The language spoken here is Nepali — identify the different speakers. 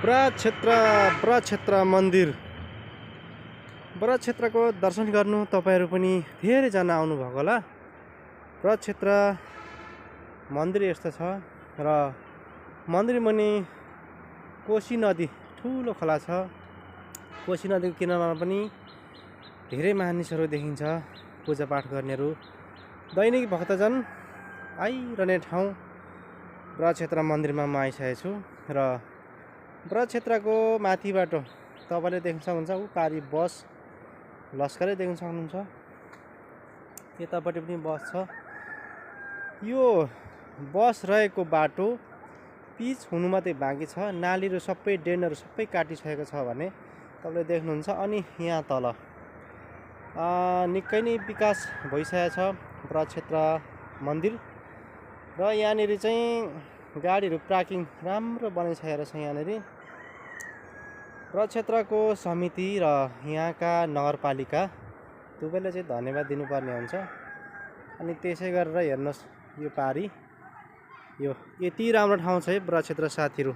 Speaker 1: ब्रक्षेत्र मन्दिर ब्रक्षेत्रको दर्शन गर्नु तपाईहरु पनि धेरैजना आउनुभएको होला। ब्रक्षेत्र मन्दिर यस्तो छ र मन्दिर मुनि कोशी नदी ठुलो खोला छ। कोशी नदीको किनारमा पनि धेरै मानिसहरू देखिन्छ, पूजापाठ गर्नेहरू। दैनिक भक्तजन आइरहने ठाउँ ब्रक्षेत्र मन्दिरमा म आइसकेको छु र ब्रक्षेत्रको माथिबाट तपाईले देख्न सक्नुहुन्छ पारी बस लस्करै देख्न सक्नुहुन्छ। यतापट्टि पनि बस छ। यो बस रहेको बाटो पिच हुनु मात्रै बाँकी छ। नालीहरू सबै ड्रेनहरू सबै काटिसकेको छ भने तपाईले देख्नुहुन्छ। अनि यहाँ तल निकै नै विकास भइसकेको छ ब्रक्षेत्र मन्दिर र यहाँनिर चाहिँ गाडीहरू पार्किङ राम्रो बनाइसकेको छ। यहाँनिर ब्रक्षेत्रको समिति र यहाँका नगरपालिका दुवैले चाहिँ धन्यवाद दिनुपर्ने हुन्छ। अनि त्यसै गरेर हेर्नुहोस् यो पारी यो यति राम्रो ठाउँ छ है ब्रक्षेत्र साथीहरू।